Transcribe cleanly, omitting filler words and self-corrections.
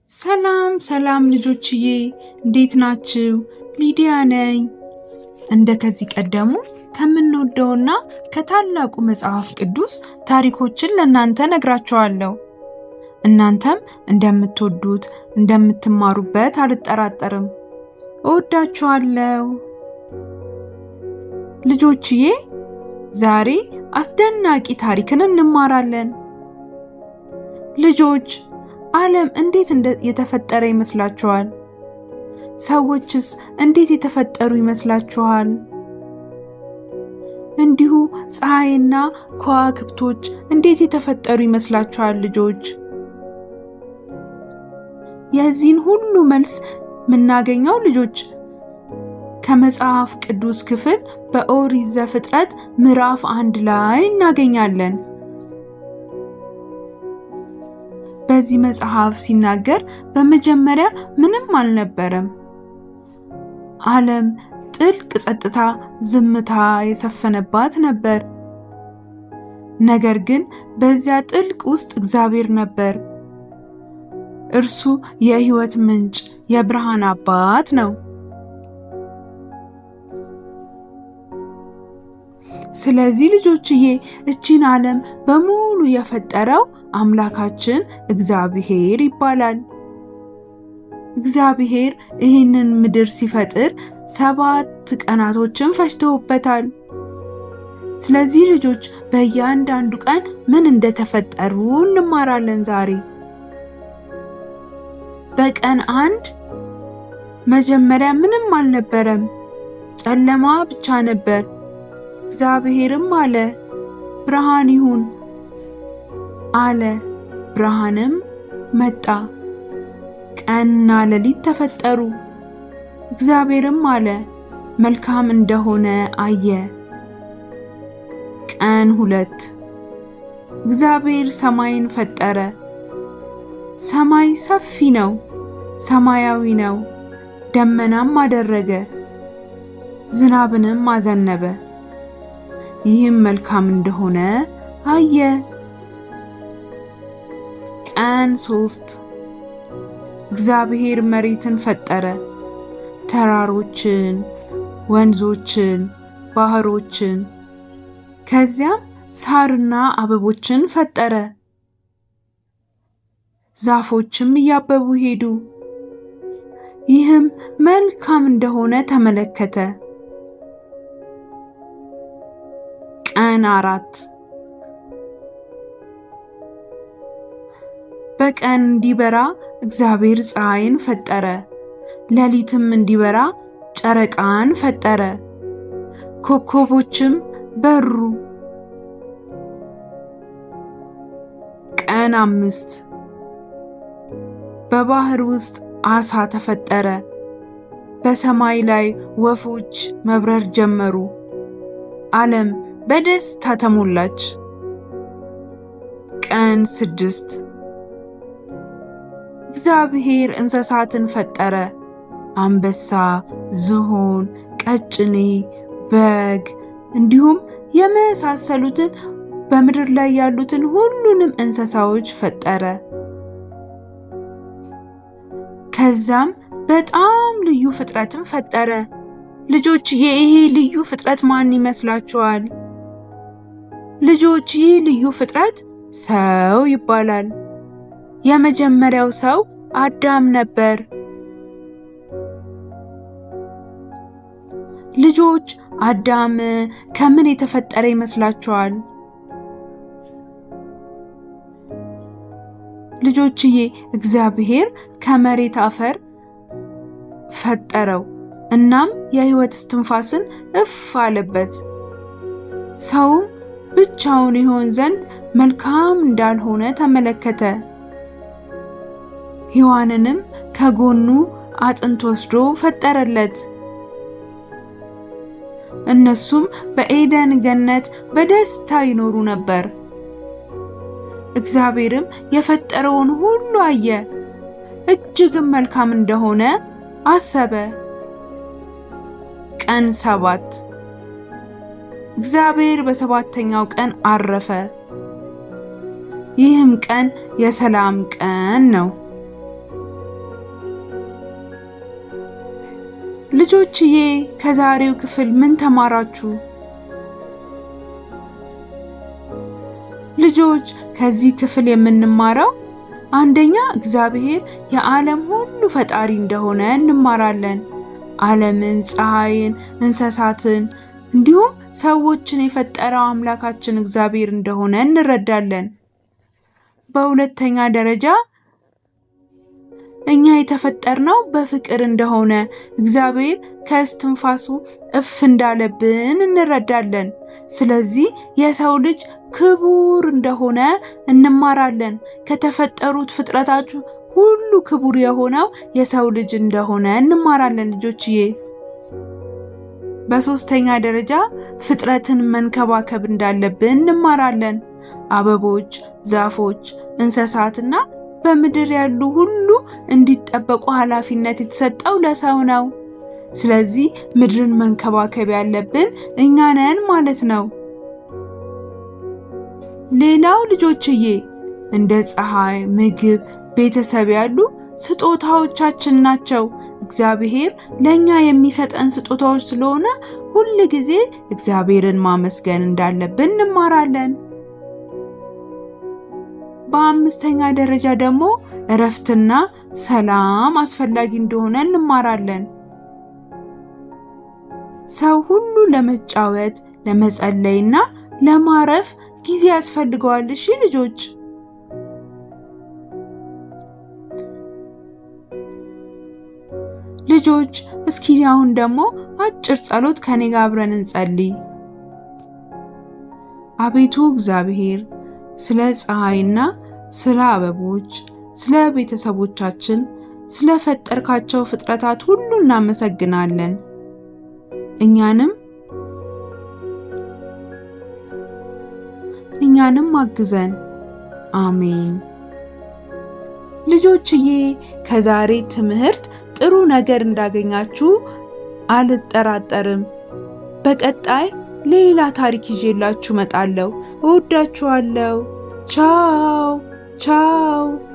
ሰላም ሰላም ልጆችዬ፣ እንዴት ናችሁ? ሊዲያ ነኝ። እንደ ከዚህ ቀደሙ ከምንወደውና ከታላቁ መጽሐፍ ቅዱስ ታሪኮችን ለእናንተ ነግራችኋለሁ። እናንተም እንደምትወዱት እንደምትማሩበት አልጠራጠርም። እወዳችኋለሁ ልጆችዬ። ዛሬ አስደናቂ ታሪክን እንማራለን። ልጆች፣ ዓለም እንዴት የተፈጠረ ይመስላችኋል? ሰዎችስ እንዴት የተፈጠሩ ይመስላችኋል? እንዲሁ ፀሐይና ከዋክብቶች እንዴት የተፈጠሩ ይመስላችኋል? ልጆች፣ የዚህን ሁሉ መልስ የምናገኘው ልጆች ከመጽሐፍ ቅዱስ ክፍል በኦሪት ዘፍጥረት ምዕራፍ 1 ላይ እናገኛለን። በዚህ መጽሐፍ ሲናገር በመጀመሪያ ምንም አልነበረም። ዓለም ጥልቅ ጸጥታ፣ ዝምታ የሰፈነባት ነበር። ነገር ግን በዚያ ጥልቅ ውስጥ እግዚአብሔር ነበር። እርሱ የሕይወት ምንጭ፣ የብርሃን አባት ነው። ስለዚህ ልጆችዬ፣ እቺን ዓለም በሙሉ የፈጠረው አምላካችን እግዚአብሔር ይባላል። እግዚአብሔር ይህንን ምድር ሲፈጥር 7 ቀናቶችን ፈጅተውበታል። ስለዚህ ልጆች፣ በእያንዳንዱ ቀን ምን እንደተፈጠሩ እንማራለን ዛሬ። በቀን 1 መጀመሪያ ምንም አልነበረም፣ ጨለማ ብቻ ነበር። እግዚአብሔርም አለ፣ ብርሃን ይሁን አለ። ብርሃንም መጣ። ቀንና ሌሊት ተፈጠሩ። እግዚአብሔርም አለ፣ መልካም እንደሆነ አየ። ቀን 2 እግዚአብሔር ሰማይን ፈጠረ። ሰማይ ሰፊ ነው፣ ሰማያዊ ነው። ደመናም አደረገ፣ ዝናብንም አዘነበ። ይህም መልካም እንደሆነ አየ። ቀን 3 እግዚአብሔር መሬትን ፈጠረ። ተራሮችን፣ ወንዞችን፣ ባህሮችን፣ ከዚያም ሳርና አበቦችን ፈጠረ። ዛፎችም እያበቡ ሄዱ። ይህም መልካም እንደሆነ ተመለከተ። ቀን 4 በቀን እንዲበራ እግዚአብሔር ፀሐይን ፈጠረ። ሌሊትም እንዲበራ ጨረቃን ፈጠረ። ኮከቦችም በሩ። ቀን 5 በባህር ውስጥ ዓሣ ተፈጠረ። በሰማይ ላይ ወፎች መብረር ጀመሩ። ዓለም በደስታ ተሞላች። ቀን 6 እግዚአብሔር እንስሳትን ፈጠረ። አንበሳ፣ ዝሆን፣ ቀጭኔ፣ በግ እንዲሁም የመሳሰሉትን በምድር ላይ ያሉትን ሁሉንም እንስሳዎች ፈጠረ። ከዛም በጣም ልዩ ፍጥረትን ፈጠረ። ልጆች፣ ይሄ ልዩ ፍጥረት ማን ይመስላችኋል? ልጆች፣ ይህ ልዩ ፍጥረት ሰው ይባላል። የመጀመሪያው ሰው አዳም ነበር። ልጆች፣ አዳም ከምን የተፈጠረ ይመስላችኋል? ልጆችዬ፣ እግዚአብሔር ከመሬት አፈር ፈጠረው። እናም የሕይወት እስትንፋስን እፍ አለበት። ሰውም ብቻውን ይሆን ዘንድ መልካም እንዳልሆነ ተመለከተ። ሔዋንንም ከጎኑ አጥንት ወስዶ ፈጠረለት። እነሱም በኤደን ገነት በደስታ ይኖሩ ነበር። እግዚአብሔርም የፈጠረውን ሁሉ አየ፣ እጅግም መልካም እንደሆነ አሰበ። ቀን 7 እግዚአብሔር በሰባተኛው ቀን አረፈ። ይህም ቀን የሰላም ቀን ነው። ልጆችዬ ከዛሬው ክፍል ምን ተማራችሁ? ልጆች ከዚህ ክፍል የምንማረው አንደኛ እግዚአብሔር የዓለም ሁሉ ፈጣሪ እንደሆነ እንማራለን። ዓለምን፣ ፀሐይን፣ እንስሳትን እንዲሁም ሰዎችን የፈጠረው አምላካችን እግዚአብሔር እንደሆነ እንረዳለን። በሁለተኛ ደረጃ እኛ የተፈጠርነው በፍቅር እንደሆነ እግዚአብሔር ከእስትንፋሱ እፍ እንዳለብን እንረዳለን። ስለዚህ የሰው ልጅ ክቡር እንደሆነ እንማራለን። ከተፈጠሩት ፍጥረታት ሁሉ ክቡር የሆነው የሰው ልጅ እንደሆነ እንማራለን ልጆችዬ። በሶስተኛ ደረጃ ፍጥረትን መንከባከብ እንዳለብን እንማራለን። አበቦች፣ ዛፎች፣ እንስሳትና በምድር ያሉ ሁሉ እንዲጠበቁ ኃላፊነት የተሰጠው ለሰው ነው። ስለዚህ ምድርን መንከባከብ ያለብን እኛ ነን ማለት ነው። ሌላው ልጆችዬ እንደ ፀሐይ፣ ምግብ፣ ቤተሰብ ያሉ ስጦታዎቻችን ናቸው። እግዚአብሔር ለኛ የሚሰጠን ስጦታዎች ስለሆነ ሁል ጊዜ እግዚአብሔርን ማመስገን እንዳለብን እንማራለን። በአምስተኛ ደረጃ ደግሞ እረፍትና ሰላም አስፈላጊ እንደሆነ እንማራለን። ሰው ሁሉ ለመጫወት፣ ለመጸለይና ለማረፍ ጊዜ ያስፈልገዋል። እሺ ልጆች። ልጆች እስኪ አሁን ደግሞ አጭር ጸሎት ከኔ ጋር አብረን እንጸልይ። አቤቱ እግዚአብሔር ስለ ፀሐይና ስለ አበቦች፣ ስለ ቤተሰቦቻችን፣ ስለ ፈጠርካቸው ፍጥረታት ሁሉ እናመሰግናለን። እኛንም አግዘን። አሜን። ልጆችዬ ከዛሬ ትምህርት ጥሩ ነገር እንዳገኛችሁ አልጠራጠርም። በቀጣይ ሌላ ታሪክ ይዤላችሁ እመጣለሁ። እወዳችኋለሁ። ቻው ቻው።